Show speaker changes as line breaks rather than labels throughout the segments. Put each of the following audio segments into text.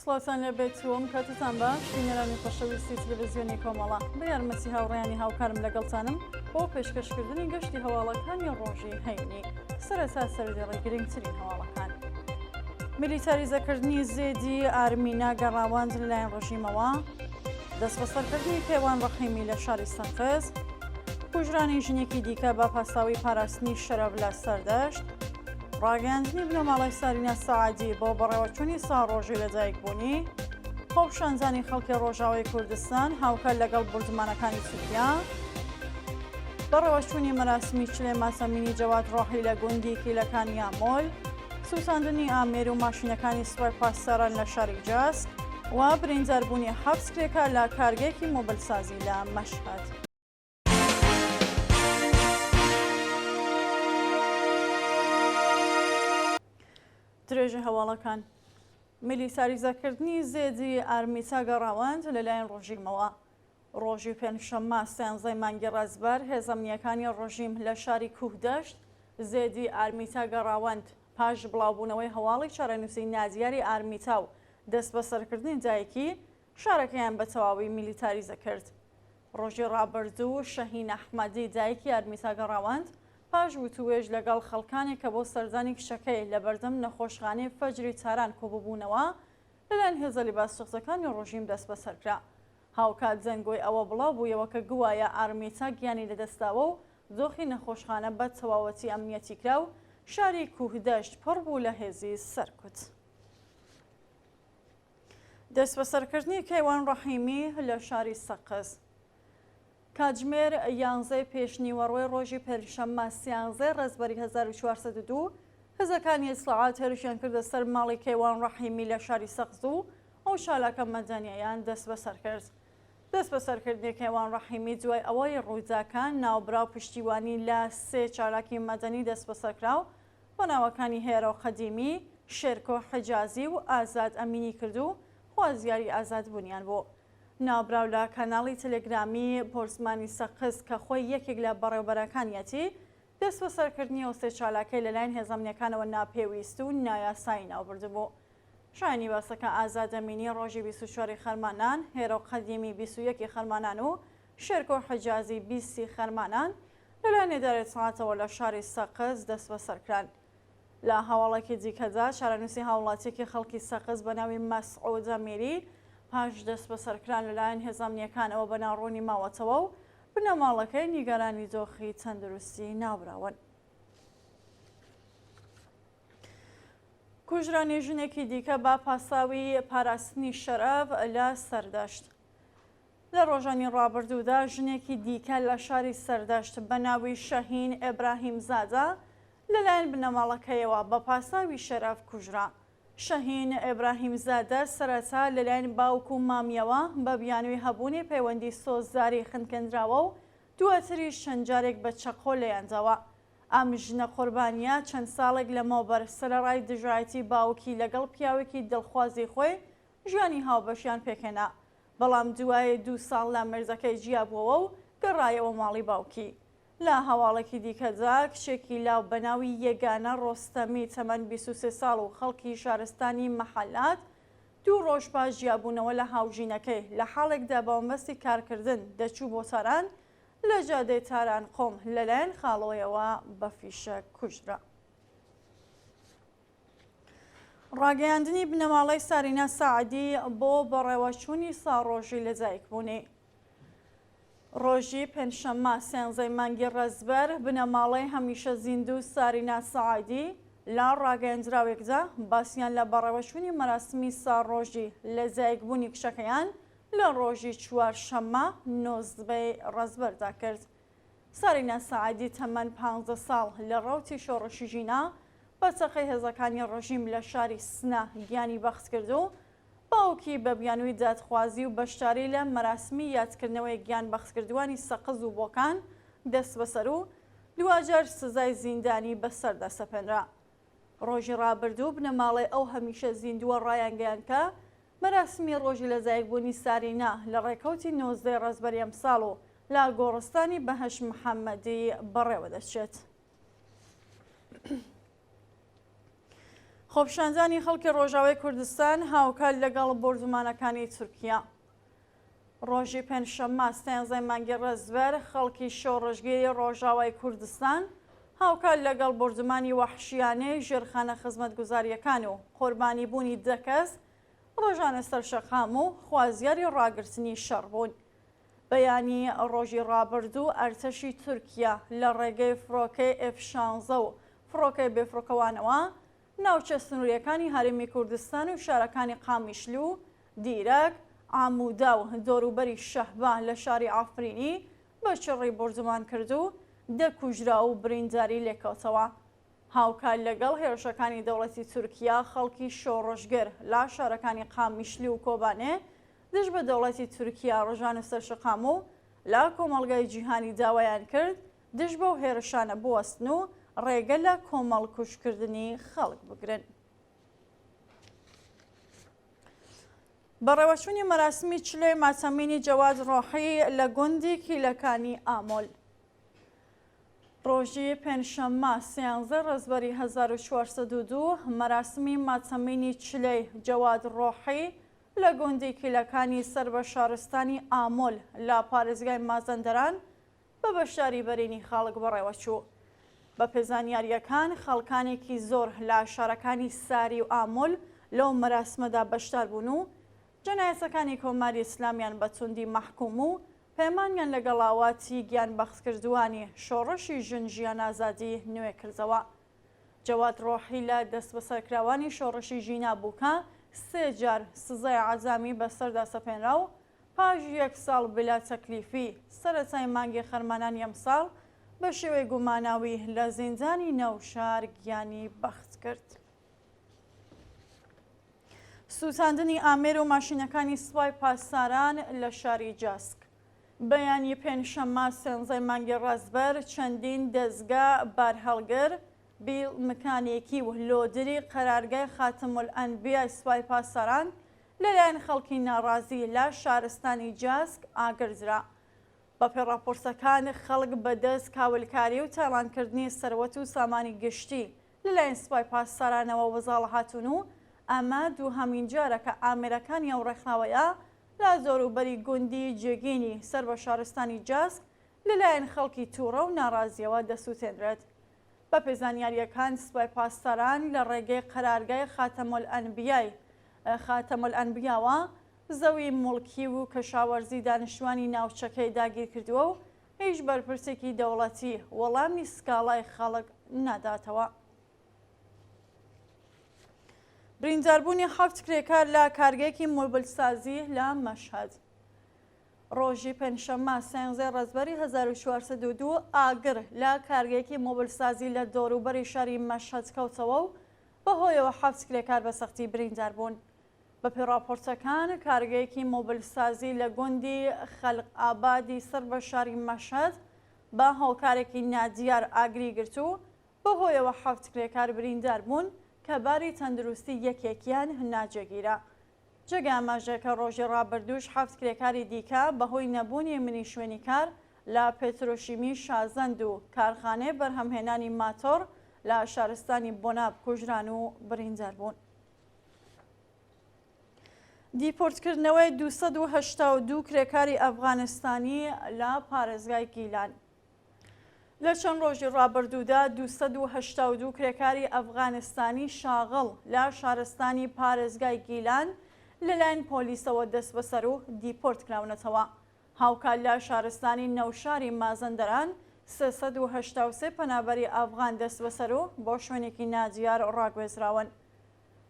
سڵاوتان لێبێت و ئەم کاتتان باش بینەرانی خۆشەویستی تلویزیۆنی کۆمەڵە بە یارمەتی هاوڕێیانی هاوکارم لەگەڵتانم بۆ پێشکەشکردنی گەشتی هەواڵەکانی ڕۆژی هەینی سەرەتا سەردێڕی گرنگترین هەواڵەکان. میلیتاریزەکردنی زێدی ئارمینا گەڕاوەند لەلایەن ڕژیمەوە، دەستبەسەرکردنی کەیوان ڕەحیمی لە شاری سەقز، کوژرانی ژنێکی دیکە بە پاساوی پاراستنی شەرەف لە سەردەشت، ڕاگەیاندنی بنەماڵەی سارینا سەعدی بۆ بەڕێوەچوونی ساڵڕۆژی لەدایکبوونی، خۆپیشاندانی خەڵکی ڕۆژاوای کوردستان هاوکات لەگەڵ بوردمانەکانی تورکیا، بەڕێوەچوونی مەراسمی چلەی ماتەمینی جەواد ڕۆحی لە گوندی کیلەکان یامۆل، سووتاندنی ئامێر و ماشینەکانی سوپای پاسداران لە شاری جاسک و برینداربوونی حەفت کرێکار لە کارگەیەکی مۆبلسازی لە مەشهەد. درێژەی هەواڵەکان میلیتاریزەکردنی زێدی ئارمیتا گەڕاوەند لەلایەن ڕژیمەوە ڕۆژی پێنجشەممە سیانزەی مانگی ڕەزبەر هێزە ئەمنییەکانی ڕژیم لە شاری کوهدەشت زێدی ئارمیتا گەڕاوەند پاش بڵاوبوونەوەی هەواڵی چارەنووسی نادیاری ئارمیتا و دەستبەسەرکردنی دایکی شارەکەیان بە تەواوی میلیتاریزە کرد. ڕۆژی ڕابردوو شەهین ئەحمەدی دایکی ئارمیتا گەڕاوەند پاش وتووێژ لەگەڵ خەڵکانێک کە بۆ سەردانی کچەکەی لە بەردەم نەخۆشخانەی فەجری تاران کۆببوونەوە لەلایەن هێزە لیباسچەختەکانی ڕژیم دەستبەسەر کرا. هاوکات دەنگۆی ئەوە بڵاو بوویەوە کە گوایە ئارمیتا گیانی لەدەستداوە و دۆخی نەخۆشخانە بە تەواوەتی ئەمنیەتی کرا و شاری کوهدەشت پڕ بوو لە هێزی سەرکوت. دەستبەسەرکردنی کەیوان ڕەحیمی لە شاری سەقز. کاتژمێر یانزەی پێشنیوەڕۆی ڕۆژی پێنجشەممە سیانزەی ڕەزبەری 1402 هێزەکانی ئیتڵاعات هێرشیان کردە سەر ماڵی کەیوان ڕەحیمی لە شاری سەقز و ئەو چالاکە مەدەنییەیان دەستبەسەر کرد. دەستبەسەرکردنی کەیوان ڕەحیمی دوای ئەوەی ڕوویدا کە ناوبراو پشتیوانی لە سێ چالاکی مەدەنی دەستبەسەرکراو بە ناوەکانی هێرۆ قەدیمی، شێرکۆ حجازی و ئازاد ئەمینی کرد و خوازیاری ئازادبوونیان بوو. ناوبراو لە کەناڵی تەلەگرامی پۆرسمانی سەقز کە خۆی یەکێک لە بەڕێوەبەرەکانیەتی، دەستبەسەرکردنی ئەو سێ چالاکەی لەلایەن هێزە ئەمنییەکانەوە ناپێویست و نایاسایی ناوبردبوو. شایانی باسە کە ئازاد ئەمینی ڕۆژی 24 ی خەرمانان، هێرۆ قەدیمی 21 ی خەرمانان و شێرکۆ حجازی 20 ی خەرمانان لەلایەن ئیدارەی ئیتڵاعاتەوە لە شاری سەقز دەستبەسەر کران. لە هەواڵێکی دیکەدا چارەنووسی هاوڵاتییەکی خەڵکی سەقز بە ناوی مەسعود ئەمیری پاش دەستبەسەرکران لەلایەن هێزە ئەمنییەکانەوە بە ناڕوونی ماوەتەوە و بنەماڵەکەی نیگەرانی دۆخی تەندروستی ناوبراون. کوژرانی ژنێکی دیکە بە پاساوی پاراستنی شەرەف لە سەردەشت. لە ڕۆژانی ڕابردوودا ژنێکی دیکە لە شاری سەردەشت بە ناوی شەهین ئێبراهیم زادە لەلایەن بنەماڵەکەیەوە بە پاساوی شەرەف کوژرا. شەهین ئێبراهیم زادە سەرەتا لەلایەن باوک و مامیەوە بە بیانووی هەبوونی پەیوەندی سۆزداری خنکێندراوە و دواتریش چەند جارێک بە چەقۆ لێیانداوە. ئەم ژنە قوربانییە چەند ساڵێک لەمەوبەر سەرەڕای دژایەتی باوکی لەگەڵ پیاوێکی دڵخوازی خۆی ژیانی هاوبەشیان پێکهێنا، بەڵام دوای دوو ساڵ لە مێردەکەی جیابووەوە و گەڕایەوە ماڵی باوکی. لە هەواڵێکی دیکەدا، کچێکی لاو بە ناوی یەگانە ڕۆستەمی تەمەن 23 ساڵ و خەڵکی شارستانی مەحەلات، دوو ڕۆژ پاش جیابوونەوە لە هاوژینەکەی، لە حاڵێکدا بە مەبەستی کارکردن دەچوو بۆ تاران، لە جادەی تاران قوم لەلایەن خاڵۆیەوە بە فیشەک کوژرا. ڕاگەیاندنی بنەماڵەی سارینا سەعدی بۆ بەڕێوەچوونی ساڵڕۆژی لەدایکبوونی. ڕۆژی پێنجشەممە سێنزەی مانگی ڕەزبەر بنەماڵەی هەمیشە زیندوو سارینا سەعدی لە ڕاگەیەندراوێکدا باسیان لە بەڕێوەچوونی مەراسمی ساڵڕۆژی لەدایکبوونی کچەکەیان لە ڕۆژی چوارشەممە نۆزدەی ڕەزبەردا کرد. سارینا سەعدی تەمەن پانزە ساڵ لە ڕەوتی شۆڕشی ژینا بە چەقەی هێزەکانی ڕژیم لە شاری سنە گیانی بەخت کرد و باوکی بە بیانووی دادخوازی و بەشداری لە مەراسمی یادکردنەوەی گیان بەختکردووانی سەقز و بۆکان دەستبەسەر و دواجار سزای زیندانی بەسەردا سەپێنرا. ڕۆژی ڕابردوو بنەماڵەی ئەو هەمیشە زیندووە ڕایانگەیاند کە مەراسمی ڕۆژی لەدایکبوونی سارینا لە ڕێکەوتی نۆزدەی ڕەزبەری ئەمساڵ و لە گۆڕستانی بەهەشت محەممەدی بەڕێوەدەچێت. خۆپیشاندانی خەڵکی ڕۆژاوای کوردستان هاوکات لەگەڵ بۆردومانەکانی تورکیا. ڕۆژی پێنجشەممە سێنزەی مانگی ڕەزبەر خەڵکی شۆڕشگێری ڕۆژاوای کوردستان هاوکات لەگەڵ بۆردومانی وەحشیانەی ژێرخانە خزمەتگوزارییەکان و قوربانیبوونی دە کەس ڕۆژانە سەر شەقام و خوازیاری ڕاگرتنی شەڕ بوون. بەیانی ڕۆژی ڕابردوو ئەرتەشی تورکیا لە ڕێگەی فڕۆکەی ئێف شانزە و فڕۆکەی بێفڕۆکەوانەوە ناوچە سنوورییەکانی هەرێمی کوردستان و شارەکانی قامیشلو، دیرەک، عامودا و دەوروبەری شەهبا لە شاری عەفرینی بە چڕی بۆردومان کرد و دە کوژراو و برینداری لێکەوتەوە. هاوکات لەگەڵ هێرشەکانی دەوڵەتی تورکیا خەڵکی شۆڕشگێر لە شارەکانی قامیشلی و کۆبانێ دژ بە دەوڵەتی تورکیا ڕژانە سەر شەقام و لە کۆمەڵگای جیهانی داوایان کرد دژ بەو هێرشانە بوەستن و ڕێگە لە کۆمەڵکوژکردنی خەڵک بگرن. بەڕێوەچوونی مەراسمی چلەی ماتەمینی جەواد ڕۆحی لە گوندی کیلەکانی ئامۆل. ڕۆژی پێنجشەممە سیانزە ڕەزبەری 1402 مەراسمی ماتەمینی چلەی جەواد ڕۆحی لە گوندی کیلەکانی سەر بە شارستانی ئامۆل لە پارێزگای مازەندەران بە بەشداری بەرینی خەڵک بەڕێوەچوو. بەپێ زانیارییەکان خەڵکانێکی زۆر لە شارەکانی ساری و ئامۆل لەو مەراسمەدا بەشدار بوون و جەنایەتەکانی کۆماری ئیسلامیان بە توندی مەحکووم و پەیمانیان لەگەڵ ئاواتی گیانبەختکردووانی شۆڕشی ژن ژیان ئازادی نوێ کردەوە. جەواد ڕۆحی لە دەستبەسەرکراوانی شۆڕشی ژینا بوو کە سێ جار سزای عەزامی بەسەردا سەپێنرا و پاش یەک ساڵ بلا تەکلیفی، سەرەتای مانگی خەرمانانی ئەمساڵ بە شێوەی گوماناوی لە زیندانی نەوشار گیانی بەخت کرد. سووتاندنی ئامێر و ماشینەکانی سوپای پاسداران لە شاری جاسک. بەیانی پێنجشەممە سێنزەی مانگی ڕەزبەر چەندین دەزگا بارهەڵگر، بیل مکانیکی و لۆدری قەرارگای خاتمولئەنبیای سوپای پاسداران لەلایەن خەڵکی ناڕازی لە شارستانی جاسک ئاگر درا. بەپێی ڕاپۆرتەکان خەڵک بەدەست کاولکاری و تاڵانکردنی سەروەت و سامانی گشتی لەلایەن سوپای پاسدارانەوە وەزاڵەهاتوون و ئەمە دووهەمین جارە کە ئامێرەکانی ئەو ڕێکخراوەیە لە دەوروبەری گوندی جێگینی سەر بە شارستانی جاسک لەلایەن خەڵکی تووڕە و ناڕازییەوە دەسووتێنرێت. بەپێی زانیارییەکان سوپای پاسداران لە ڕێگەی قەرارگای خاتەمۆلئەنبیای خاتەمۆلئەنبیاوە زەوی موڵکی و کەشاوەرزی دانیشتوانی ناوچەکەی داگیرکردووە و هیچ بەرپرسێکی دەوڵەتی وەڵامی سکاڵای خەڵک ناداتەوە. برینداربوونی حەفت کرێکار لە کارگەیەکی مۆبلسازی لە مەشهەد. ڕۆژی پێنجشەممە سێنزەی ڕەزبەری 1402 ئاگر لە کارگەیەکی مۆبلسازی لە دەوروبەری شاری مەشهەد کەوتەوە و بەهۆیەوە حەفت کرێکار بە سەختی بریندار بوون. بەپێی ڕاپۆرتەکان، کارگەیەکی مۆبلسازی لە گوندی خەلق ئابادی سەر بە شاری مەشهەد بە هۆکارێکی نادیار ئاگری گرت و بەهۆیەوە حەفت کرێکار بریندار بوون کە باری تەندروستی یەکێکیان ناجێگیرە. جێگای ئاماژەیە کە ڕۆژی ڕابردووش حەفت کرێکاری دیکە بەهۆی نەبوونی منی شوێنی کار لە پێترۆشیمی شازەند و کارخانەی بەرهەمهێنانی ماتۆڕ لە شارستانی بۆناب کوژران و بریندار بوون. دیپۆرتکردنەوەی 282 کرێکاری ئەفغانستانی لە پارێزگای گیلان. لە چەند ڕۆژی ڕابردوودا 282 کرێکاری ئەفغانستانی شاغڵ لە شارستانی پارێزگای گیلان لەلایەن پۆلیسەوە دەستبەسەر و دیپۆرت کراونەتەوە. هاوکات لە شارستانی نەوشاری مازەندەران 383 پەنابەری ئەفغان دەستبەسەر و بۆ شوێنێکی نادیار ڕاگوێزراون.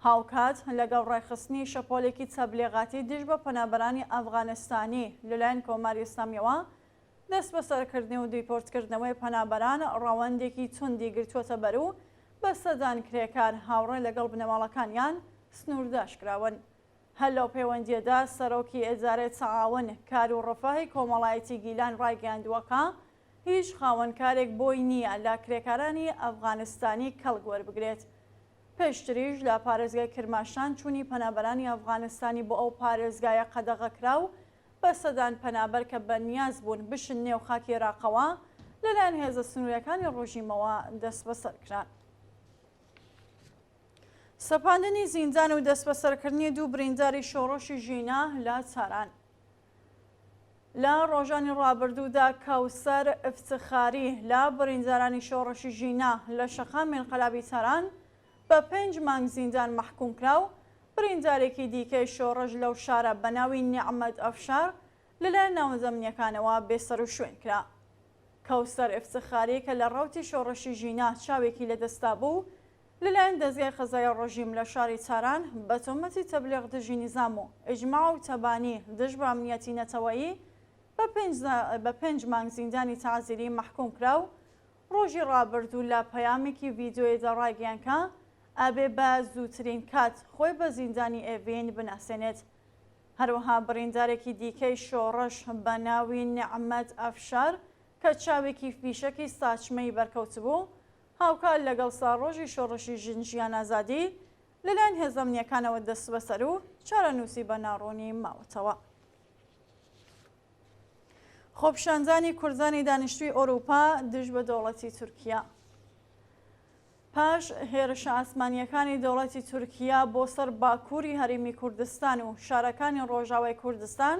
هاوکات لەگەڵ ڕێکخستنی شەپۆلێکی تەبلیغاتی دژ بە پەنابەرانی ئەفغانستانی لەلایەن کۆماری ئیسلامییەوە، دەستبەسەرکردنی و دیپۆرتکردنەوەی پەنابەران ڕەوەندێکی توندی گرتووەتە بەر و بە سەدان کرێکار هاوڕێ لەگەڵ بنەماڵەکانیان سنوورداش کراون. هەر لەو پەیوەندییەدا سەرۆکی ئیدارەی تەعاون، کار و ڕەفاهی کۆمەڵایەتی گیلان ڕایگەیاندووە کە هیچ خاوەنکارێک بۆی نییە لە کرێکارانی ئەفغانستانی کەڵک وەربگرێت. پێشتریش لە پارێزگای کرماشان چوونی پەنابەرانی ئەفغانستانی بۆ ئەو پارێزگایە قەدەغە کرا و بە سەدان پەنابەر کە بە نیاز بوون بچن نێو خاکی ئێراقەوە لەلایەن هێزە سنوورییەکانی ڕژیمەوە دەستبەسەر کران. سەپاندنی زیندان و دەستبەسەرکردنی دوو برینداری شۆڕشی ژینا لە تاران. لە ڕۆژانی ڕابردوودا کەوسەر ئفتخاری لە بریندارانی شۆڕشی ژینا لە شەقامی ئینقلابی تاران بە پێنج مانگ زیندان مەحکووم کرا و بریندارێکی دیکەی شۆڕش لەو شارە بە ناوی نیعمەت ئەفشار لەلایەن ناوەندە ئەمنییەکانەوە بێسەروشوێن کرا. کەوسەر ئفتخاری کە لە ڕەوتی شۆڕشی ژینا چاوێکی لەدەستدابوو، لەلایەن دەزگای قەزایی ڕژیم لە شاری تاران بە تۆمەتی تەبلیغ دژی نیزام و ئیجماع و تەبانی دژ بە ئەمنیەتی نەتەوەیی بە پێنج مانگ زیندانی تەعزیری مەحکووم کرا و ڕۆژی ڕابردوو لە پەیامێکی ڤیدیۆییدا ڕایگەیاند کە ئەبێ بە زووترین کات خۆی بە زیندانی ئێڤین بناسێنێت. هەروەها بریندارێکی دیکەی شۆڕش بە ناوی نعمەت ئەفشار کە چاوێکی فیشەکی ساچمەی بەرکەوتبوو، هاوکات لەگەڵ ساڵڕۆژی شۆڕشی ژن ژیان ئازادی لەلایەن هێزە ئەمنییەکانەوە دەستبەسەر و چارەنووسی بە ناڕوونی ماوەتەوە. خۆپیشاندانی کوردانی دانیشتووی ئەوروپا دژ بە دەوڵەتی تورکیا. پاش هێرشە ئاسمانییەکانی دەوڵەتی تورکیا بۆ سەر باکووری هەرێمی کوردستان و شارەکانی ڕۆژاوای کوردستان،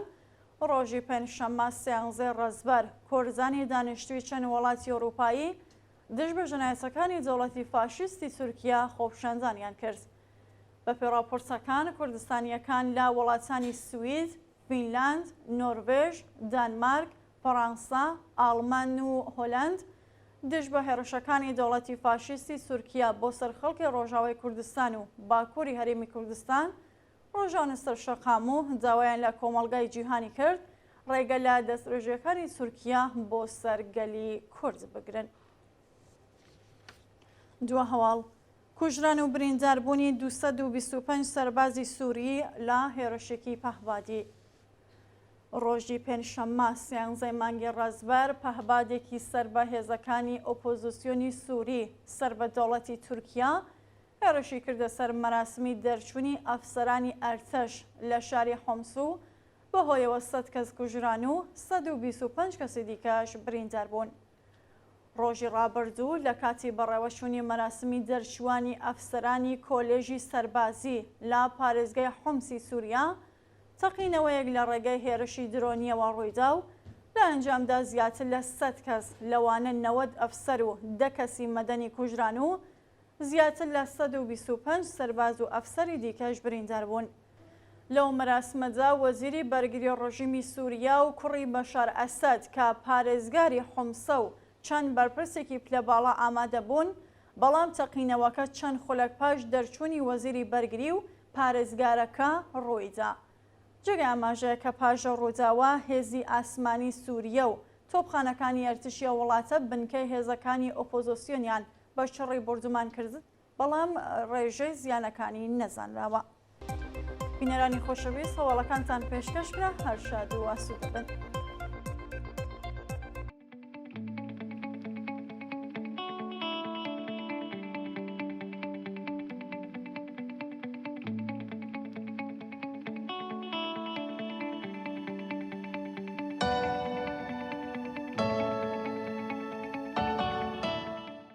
ڕۆژی پێنجشەممە سیانزەی ڕەزبەر، کوردانی دانیشتووی چەند وڵاتی ئەوروپایی دژ بە جەنایەتەکانی دەوڵەتی فاشیستی تورکیا خۆپیشاندانیان کرد. بەپێی ڕاپۆرتەکان، کوردستانییەکان لە وڵاتانی سوید، فینلاند، نۆرڤێژ، دانمارک، فەڕانسە، ئاڵمان و هۆلەند دژ بە هێڕشەکانی دەوڵەتی فاشیستی تورکیا بۆ سەر خەڵکی ڕۆژاوای کوردستان و باکووری هەرێمی کوردستان ڕۆژانە سەر شەقام و داوایان لە کۆمەڵگای جیهانی کرد ڕێگە لە دەستدرێژییەکانی تورکیا بۆ سەر گەلی کورد بگرن. دوا هەواڵ، کوژران و برینداربوونی 225 سەربازی سووری لە هێرشێکی پەهبادی. ڕۆژی پێنجشەممە سیانزەی مانگی ڕەزبەر پەهبادێکی سەر بە هێزەکانی ئۆپۆزیسیۆنی سووری سەر بە دەوڵەتی تورکیا هێرشی کردە سەر مەراسمی دەرچوونی ئەفسەرانی ئەرتەش لە شاری حومس و بەهۆیەوە 100 کەس کوژران و 125 کەسی دیکەش بریندار بوون. ڕۆژی ڕابردوو لە کاتی بەڕێوەچوونی مەراسمی دەرچووانی ئەفسەرانی کۆلێژی سەربازی لە پارێزگای حومسی سووریا، تەقینەوەیەک لە ڕێگەی هێرشی درۆنییەوە ڕوویدا و لە ئەنجامدا زیاتر لە 100 کەس لەوانە 90 ئەفسەر و دە کەسی مەدەنی کوژران و زیاتر لە 125 سەرباز و ئەفسەری دیکەش بریندار بوون. لەو مەراسمەدا وەزیری بەرگری ڕژیمی سووریا و کوڕی بەشار ئەسەد کە پارێزگاری حومسە و چەند بەرپرسێکی پلە باڵا ئامادە بوون، بەڵام تەقینەوەکە چەند خولەک پاش دەرچوونی وەزیری بەرگری و پارێزگارەکە ڕوویدا. جێگای ئاماژەیە کە پاش ڕووداوە هێزی ئاسمانی سووریە و تۆپخانەکانی ئەرتشی ئەو وڵاتە بنکەی هێزەکانی ئۆپۆزۆسیۆنیان بە چڕی بوردومان کرد، بەڵام ڕێژەی زیانەکانی نەزانراوە. بینەرانی خۆشەویست هەواڵەکانتان پێشکەش کرا هەر شاد و ئاسوودە بن.